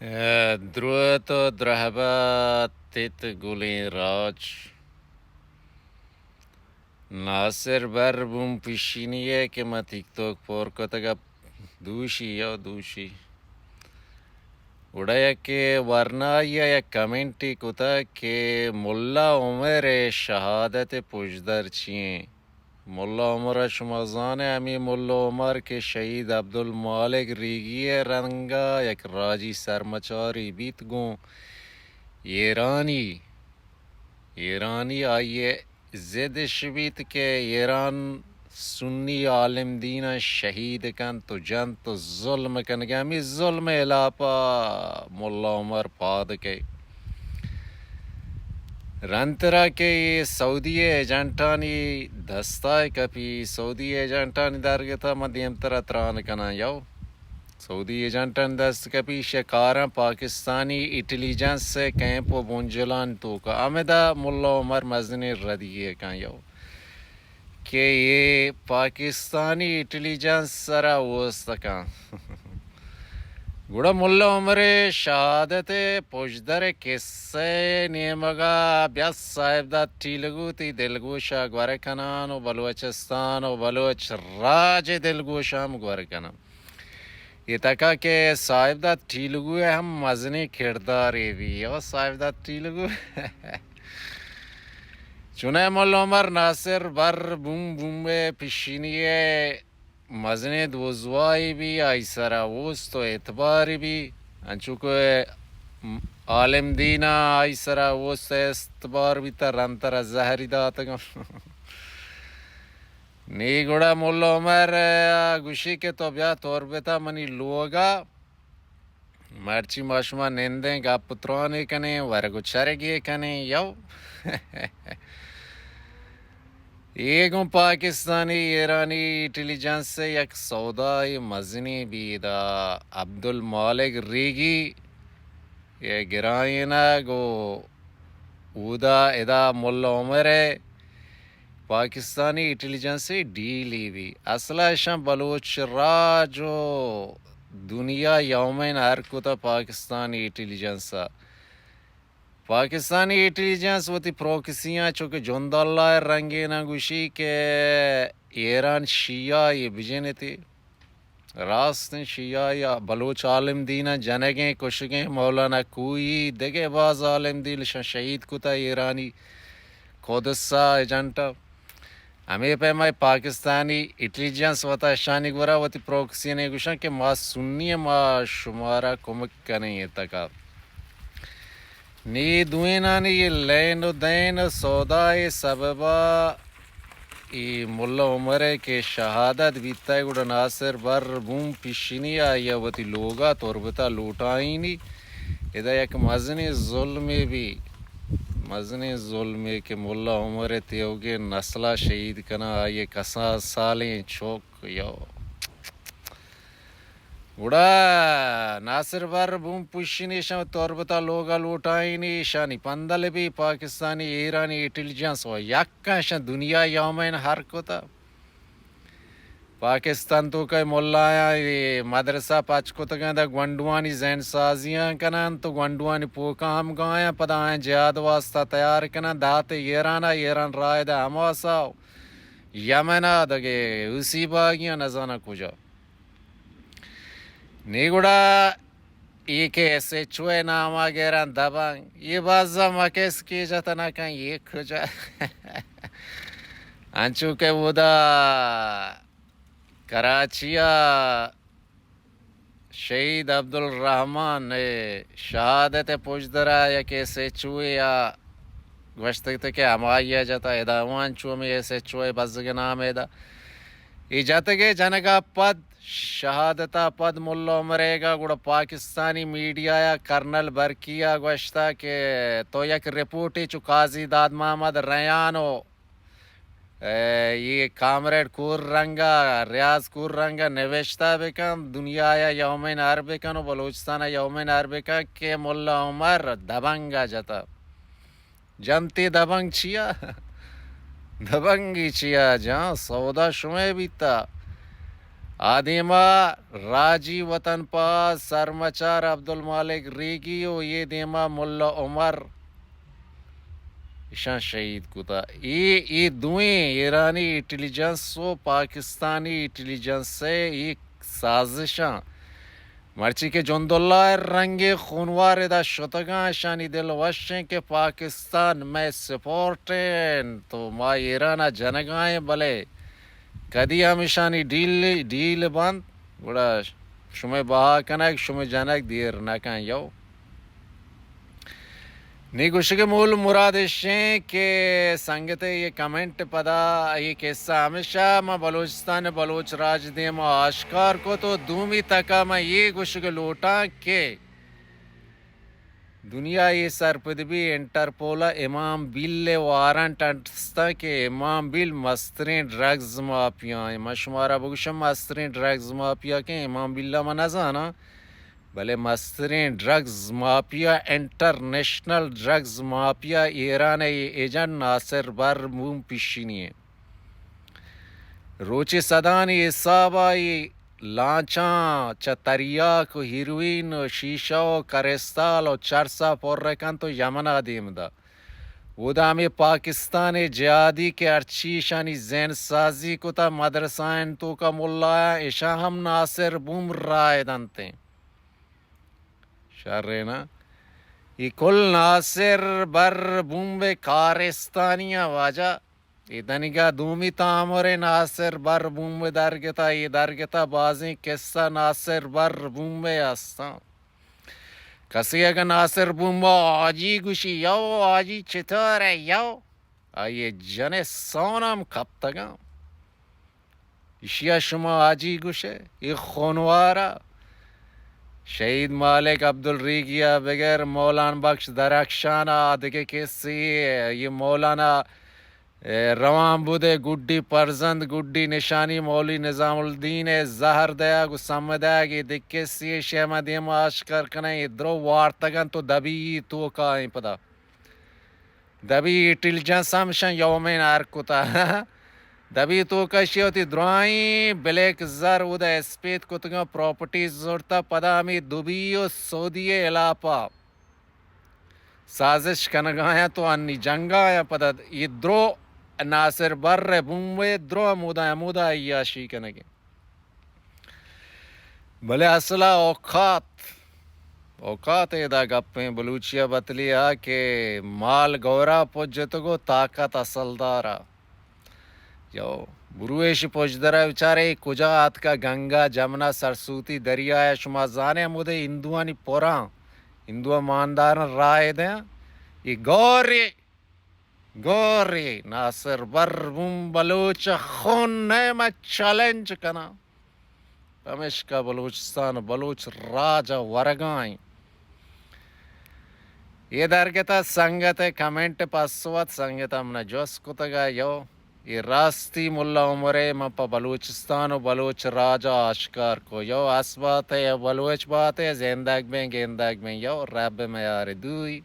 اے، دروت و درہبت تیت گلیں راج۔ ناصر بر بوم پیشینی ء کہ ما ٹک ٹاک پر کتگ ء دوشی یا دوشی۔ گڑا یکے ورنائی ء یک کمنٹے کتگ کہ ملا عمر ء شہادت ء پژدر چی ایں؟ ملا عمر ء شما زان ئے، ہمے ملا عمر کہ شہید عبدالمالک ریگی ء رنگ ء یک راجی سرمچارے بیت، گوں ایرانی، ایرانی آئی ء ضد اش بیت کہ ایران سنی عالم دیناں شہید کنت و جنت و ظلم کنگ ء۔ ہمے ظلم ء ہلاپ ء ملا عمر پاد کئے۔ رندترا کہ اے سعودی ایجنٹانی دستا کپی، سعودی ایجنٹانی درگتا من دیمترا تران کناں یو۔ سعودی ایجنٹانی دست کپی، ایشی کاراں پاکستانی انٹیلیجنس ء کیمپ و بنجلانی توکا۔ ہمدا ملا عمر مزنیں ردی ء کن یو کہ اے پاکستانی انٹیلیجنس سرا اوست کن۔ گڑا ملا عمر ء شہادت ء پژدر ء کسہ ء نیمگا بیا صاحبداد ٹیلگو تئی دلگوشا گور کنان و بلوچستان و بلوچ راج ء دلگوشا ہم گور کنان۔ اے تکا کہ صاحبداد ٹیلگو ء ہم مزنیں کردارے بی۔ او صاحبداد ٹیلگو۔ چوناہا ملا عمر ناصر بر بوم بوم ء پیشینی ء مزنیں دوزواہے بی، آئی سرا اوست و اعتبارے بی، انچو کہ عالم دین ء آئی سرا اوست ء اعتبار بیتا، رندترا زہری داتگاں۔ نی گڑا ملا عمر ء گوشی کہ تو بیا تربت ء منی لوگ ء، مرچی ما شما نندیں گپ ترانے کنیں، ورگ و چرگے کنیں، یو۔ اے گوں پاکستانی ایرانی انٹیلیجنس ء یک سودائے مزنیں بی۔ ادا عبدالمالک ریگی ء گرائینگ و اودا ادا ملا عمر ء پاکستانی انٹیلیجنس ء ڈیلے بی۔ اصلا اشاں بلوچ راج و دنیا یومین ہر کتا پاکستانی انٹیلیجنس ء۔ پاکستانی انٹیلیجنس وتی پروکسیاں چو کہ جند اللہ ء رنگیناں گوشی کہ ایران شیعہ ء بجنتی۔ راست انت، شیعہ یا بلوچ عالم دیناں جنگیں، کشگیں، مولانا کوئی، دگہ باز عالم دین اشاں شہید کتا ایرانی قدس ء ایجنٹ ء۔ ہمے پیم ء پاکستانی انٹیلیجنس وتا اشانی گورا وتی پروکسی نے گوشاں کہ ما سنی ء، ما شمارا کمک کنیں اے تکا۔ نی دوئینانی اے لین و دین و سودا ء سبب ء اے ملا عمر ء کہ شہادت بیتگ، گڑا ناصر بر بوم پیشینی آئی ء وتی لوگ ء تربت ء لوٹائینی۔ ادا یک مزنیں ظلمے بی، مزنیں ظلمے کہ ملا عمر ء تیوگیں نسل ء شہید کناں، آئی ء کساس سالیں چک یو۔ گڑا ناصر بر بوم پوشینی، ایشاں تربت ء لوگ ء لوٹائینی، ایشانی پندل بی، پاکستانی ایرانی انٹیلیجنس و یکاں ایشاں دنیا یومین ہر کتا۔ پاکستان توکا ملایاں اے مدرسہ پچ کتگاں، دا گونڈوانی ذہن سازیاں کناں تو گونڈوانی پوکاں ہم گایاں، پدا آیاں جہاد واسطہ تیار کناں، دات ایران ء، ایران راہ دا حماس ء یمن ء دگہ حوثی باغیاں نزاناں کجا۔ نی گڑا اے کہ ایس ایچ او ء نام ء گیراں دبنگ، اے بازا مکس کی جت نہ کن، اے کجا؟ انچو کہ اودا کراچی ء شہید عبدالرحمان ء شہادت ء پژدر ء یک ایس ایچ او ء گوشتگ کہ ہمائی ء جتا، ادا وان چو ہمے ایس ایچ او ء بزگ نام ء دا۔ اے جتگ ء جنگ ء پد، شہادت ء پد ملا عمر ء گا گڑا پاکستانی میڈیا ء کرنل برکی ء گوشتا کہ تو یک رپورٹے چو قاضی داد محمد ریان و اے، اے کامریڈ کور رنگا، ریاض کور رنگا نوشتہ بکن، دنیا یا یومین ہر بکن و بلوچستان یا یومین ہر بکن کہ ملا عمر دبنگا جتا۔ جنتی دبنگ چیا؟ دبنگی چیا جان؟ سودا شمئے بیتا۔ آ دیما راجی وطن پاس سرمچار عبدالمالک ریگی و یہ دیما ملا عمر اشان شہید کتا۔ اے، اے دوئیں ایرانی انٹیلیجنس و پاکستانی انٹیلیجنس ءِ اے سازشاں، مرچی کہ جند اللہ ءِ رنگیں خونوار ادا شتگاں، اشانی دل وش انت کہ پاکستان مئے سپورٹ انت تو ما ایران ءَ جنگا ایں، بلے کدی ہم اشانی ڈیل، ڈیل بنت، گڑا شمئے بہا کنگ، شمئے جنگ دیر نہ کن یو۔ نی گوشگ ءِ مول مراد اش انت کہ سنگت ءِ یہ کمنٹ پدا یہ قصہ ہمیشہ ما بلوچستان ءِ بلوچ راج دیما آشکار کت و دومی تکا ما یہ گوشگ لوٹاں کہ دنیا یہ سرپد بی انٹرپول ءَ امام بیل ءِ وارنٹ انٹستاں کہ امام بیل مستریں ڈرگز مافیا ہیں۔ ما شمارا بگوشم مستریں ڈرگز مافیا کہ امام بیل ءَ ما نزاناں۔ بلے مستریں drugs mafia, international drugs mafia Iran ءِ ایجنٹ ناصر بر بوم پیشینی انت۔ روچے سدانی حساب ءَ اے لانچاں چہ تریاک و ہیروئن و شیشہ و کرسٹال و چرس ءَ پر کنت و یمن ءَ دیم دا۔ اودا ہمے پاکستان ءِ جہادی کہ ہرچی ایشانی ذہن سازی کتا مدرسہ آں توکا ملا آں، ایشاں ہم ناصر بوم رائے دنت انت۔ شریں نا؟ اے کل ناصر بر بومب ءِ کارستانی آں واجہ۔ اے دنیگا دومی تامر ءَ ناصر بر بومب ءَ درگتا، اے درگتا بازیں قصہ ناصر بر بومب ءِ ہستاں۔ کسے اگہ ناصر بومب ءَ حاجی گوشی، یو حاجی چطور ئے یو؟ آئی ءِ جن ءِ سون ہم کپتگاں۔ ایشی ءَ شما حاجی گوشے؟ اے خونوار ءَ شہید مالک عبدالریگی ءَ بگر مولان بخش درخشان ءَ دگہ کسے، یہ مولانا، اے، روان بودے گڈی پرزند، گڈی نشانی مولوی نظام الدین ءِ زہر دیگ و سم دیگ، اے دگہ کسے شے ما دیم آشکار کنیں، اے درو وارتگن تو دبی توکا ایں پدا۔ دبی انٹیلیجنس ہم شن یومین ہر کتا۔ دبی توکا شی وتی درائیں بلیک زر اودا اسپیت کتگاں، پراپرٹیز زرتا، پدا ہمیں دبی و سعودی ءِ ہلاپا سازش کنگا آیاں تو انی جنگا آیاں پدا اے درو ناصر بر ءِ بومب ءِ درو ہمودا ہمودا عیاشی کنگے۔ بلے اصل ءَ اوقات، اوقات ادا گپیں بلوچی ءَ بتلی ءَ کہ مال گورا پجتگ و طاقت اصلدار ءَ۔ یو، برویش پژدر ءَ بچارے کجا آتکا، گنگا، جمنا، سرسوتی، دریا ءَ شما زانے ہمودے ہندوانی پراں، ہندو مانداراں رائے دیاں۔ اے گورے گورے ناصر بر بوم بلوچ خون نئے، من چیلنج کناں۔ پمیشکا بلوچستان بلوچ راج ءَ ورگائیں۔ اے درگت ءَ سنگت ءِ کمنٹ پسو ات، سنگت ءَ من جست کتگ ءَ یو، اے راستی ملا عمر ءَ من پہ بلوچستان و بلوچ راج ءَ آشکار کو۔ یو، اس بات ءَ، بلوچ بات ءَ، زندگ بیں، گندگ بیں، یو، رب میار دوئی۔